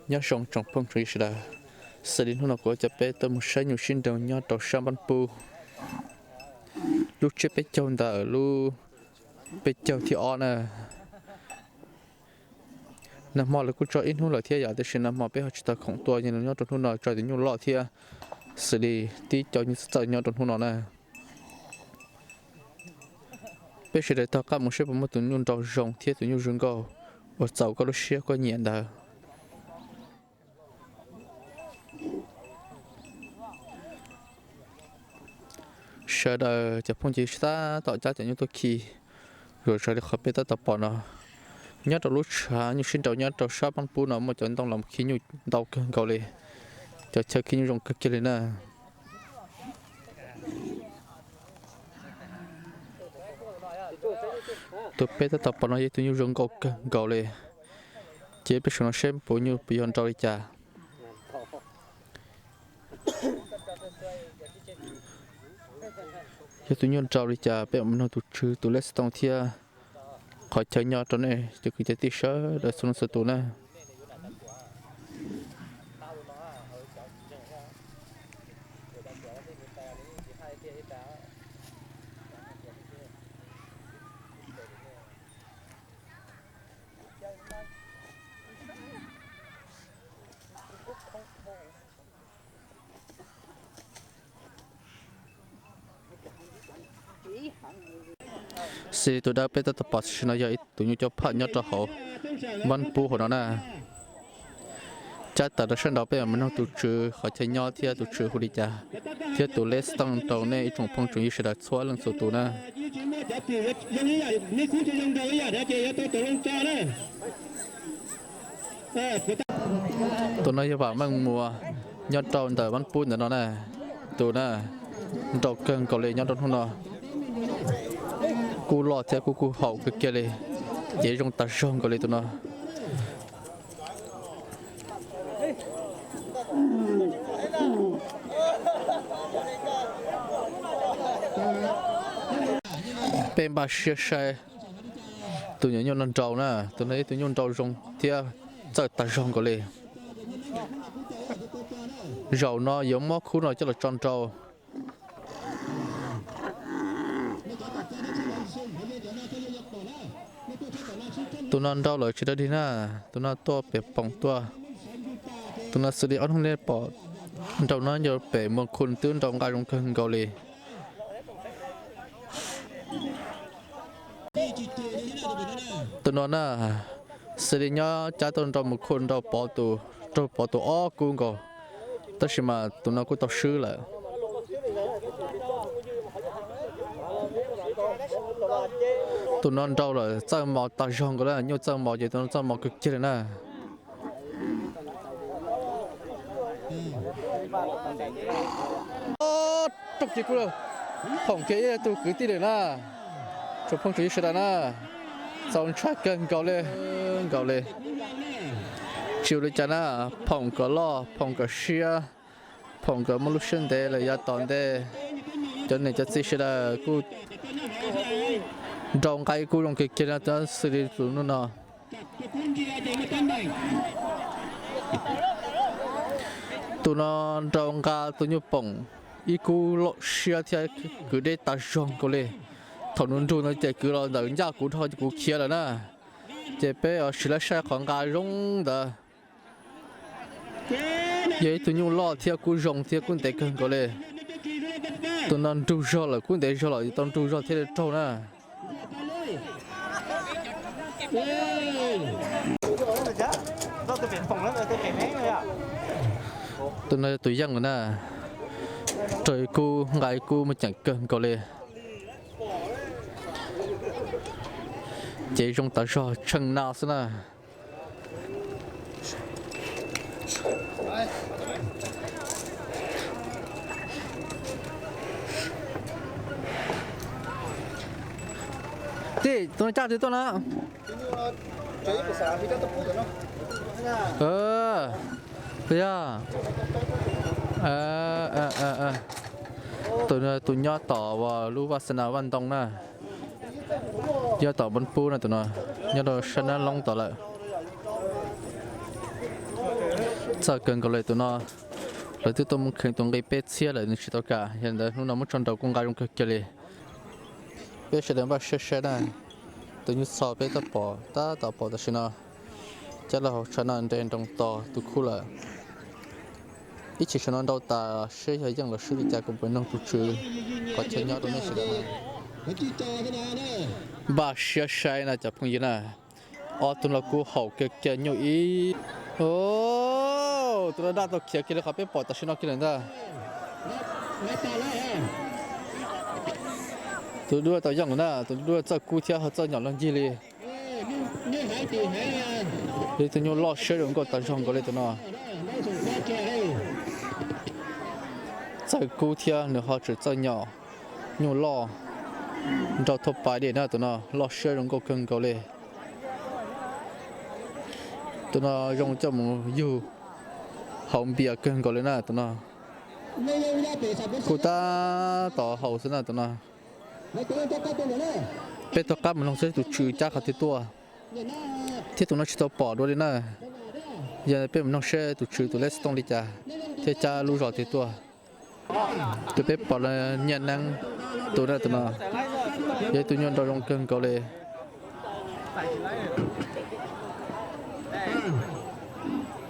Nyob zoo tsoom phooj tsoom ywg sawv daws, xws li hnub no kuv coj peb tuaj mus saib nyuj sib nraus nyob rau sab Npab Pub, lub tsiab peb caug ntawm lub peb caug thib ob na. Nag hmo lawv kuj tso ib hnub lawm thiab yom, tiam sis nag hmo peb ho tsis tau khoom tuaj, nyob rau hnub no tso tus nyuj loj thiab xws li tib co nyuj txawj txawj nyob rau hnub no na. Peb sawv daws taug qab mus saib puas muaj tus nyuj nraus zoo thiab tus nyuj zoo nkauj uas txaus koj lub siab koj nyiam ntawd. Sawv daws cov phooj ywg sawv daws tab tom cab cov nyuj tuaj khi zuj zus li qhov peb tab tom pom no. Nyob rau lub tshav nyuj sib nraus nyob rau sab Npab Pub no muaj cov ntoo los khi nyuj ntau kawg nkaus li, cov chaw khi nyuj zoo kawg kiag li na. Tus peb tab tom pom no yog tus nyuj zoo nkauj kawg nkaus li. Ces peb saib no seb puas nyuj puas yog nraus li cas. Yog tus nyuj nraus li cas peb mam nug tus tswv tus lej xov tooj thiab qhov chaw nyob rau nej cov kwv cov tij sawv daws txhua leej txhua tus na. Xws li tus dawb peb tab tom pom tam sim no yog ib tus nyuj caub phaj nyob rau hauv Npab Pub hauv no na. Cab tawm rau sab nraud peb mam nug tus tswv qhov chaw nyob thiab tus tswv hu li cas, thiab tus lej xov tooj rau nej ib tsoom phooj tsoom ywg sawv daws txhua leej txhua tus na. Tus no yog Vam Meej Muas nyob rau ntawm Npab Pub ntawm no na. Tus na nraus kawg nkaus li nyob rau hnub no. Kuj loj thiab kuj kuj haum kawg kiag li, ces zoo tas zog nkaus li tus no. Peb npaj siab saib tus nyuam nyuj no nraus na, tus no yog tus nyuj nraus zoo thiab txawj tas zog nkaus li. Zaum no yuav muab khub no coj los tso nraus. Tus no nraus lawm tsis dawb dig na, tus no tuaj pem Poom tuaj. Tus no xws li ob hnub nej pom nraus no nyob pem Muas Khu twb nraus nqa zoo kawg nkaus li. Tus no na, xws li nyob cab tuaj nraus Muas Khu nraus pov tus, raug pov tus ob kub nkaus, tab sis mas tus no kuj tau swb lawm. Tus no nraus lawm txawj mos tas zog nkaus na, nyuj txawj mos ces tus no txawj mos kawg kiag li na. Rooj kiag kuj Phoom kiag ib tug kwv tij lawm na. Tsoom phooj tsoom ywg sawv daws na, txaus ntshai kawg nkaus li, nkaus li. Tsis ua li cas na, Phoom kom loj, Phoom kom siab, Phoom kom muaj lub siab ntev lawm yav tom ntej. Cov niam cov txiv sawv daws kuj nraus nqa ib kub zoo kawg kiag no, xws li tus hnub no. Tus no nraus nqa tus nyuj Poom ib kub loj siab thiab kwv deb tas zog nkaus li. Thaum nws nrug no ces kwv los ntawm ncaj kuv dhau ces kuv khiav lawm na. Ces peb siv lawv saib qhov nqa zoo ntawd. Yog ib tug nyuj loj thiab kub zoo thiab kub ntev kawg nkaus li. Tus no nrug zog lawm kub ntev zog lawm tau nrug zog thiaj li raug na. Tus no yog tus yeej lawm na, raug ib kub nqa ib kub muaj ceem kawg nkaus li. Ces zoo tas zog tsheej na xwb na. Tij, tus no caj twg tuaj na? Yog, tus, tus nyob tom uas lub Vaj Xa Na Vaj Ntoo na, nyob tom Npab Pub na, tus no nyob rau sab Nab Loob tom lawm. Txawj kawg nkaus li tus no, lawv twb tuaj mus kheev tus nqi peb txhiab lawm nws tsis tau kam, yog li ntawd hnub no muab tso nraud kuj nqa zoo kawg kiag li. Peb sawv daws npaj siab saib na, tus nyuj txho peb twb pom tab tom pom tam sim no, cab los hauv tshav no nres nroos tos tus khub lawm. Ib chim saum no nrau tas seb yog yeej los swb li cas kuv mam noog tus tswv qhov chaw nyob rau nej sawv daws. Npaj siab saib na cov phooj ywg na, ob tug no kuj haum kiag kiag nyuj ib. Tus no daj tau khiav kiag li qhov peb pom tam sim no kiag lawm ntag. Tus duab tau yeej lawm na, tus duab txawj kub thiab ho txawj nyom los ncig li. Ib tug nyuj loj siab zoo nkauj tas zog nkaus li tus no. Txawj kub thiab nws ho tseem txawj nyom, nyuj loj nrau thauj pais dej na, tus no loj siab zoo nkauj kawg nkaus li. Tus no zoo coj mus yug haus npias kawg nkaus li na tus no. Kuj tab tom haus xwb na tus no. Peb tom qab mus noog seb tus tswv cab qhov twg tuaj, thiab tus no tsis tau pom dua li na. Yog peb mus noog seb tus tswv tus lej xov tooj li cas thiab cab lub zos twg tuaj. Tus peb pom los nyiaj neeb tus na tus no, yog ib tug nyuj nrau zoo kawg nkaus li.